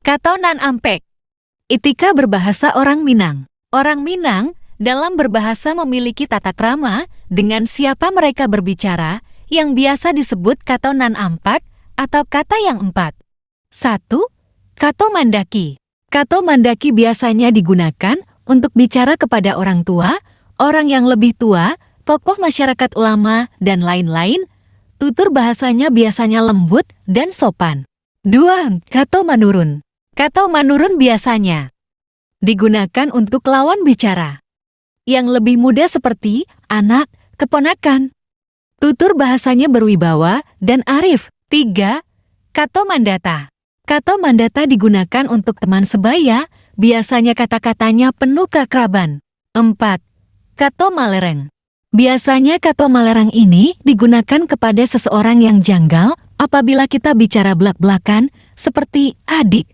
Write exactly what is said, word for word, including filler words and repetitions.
Kato nan ampek. Etika berbahasa orang Minang. Orang Minang dalam berbahasa memiliki tata krama dengan siapa mereka berbicara, yang biasa disebut kato nan ampek atau kata yang empat. Satu, kato mandaki. Kato mandaki biasanya digunakan untuk bicara kepada orang tua, orang yang lebih tua, tokoh masyarakat, ulama, dan lain-lain. Tutur bahasanya biasanya lembut dan sopan. Dua, kato manurun. Kato manurun biasanya digunakan untuk lawan bicara yang lebih muda seperti anak, keponakan. Tutur bahasanya berwibawa dan arif. Tiga, kato mandata. Kato mandata digunakan untuk teman sebaya, biasanya kata-katanya penuh keakraban. Empat, kato malereng. Biasanya kato malereng ini digunakan kepada seseorang yang janggal apabila kita bicara belak-belakan, seperti adik,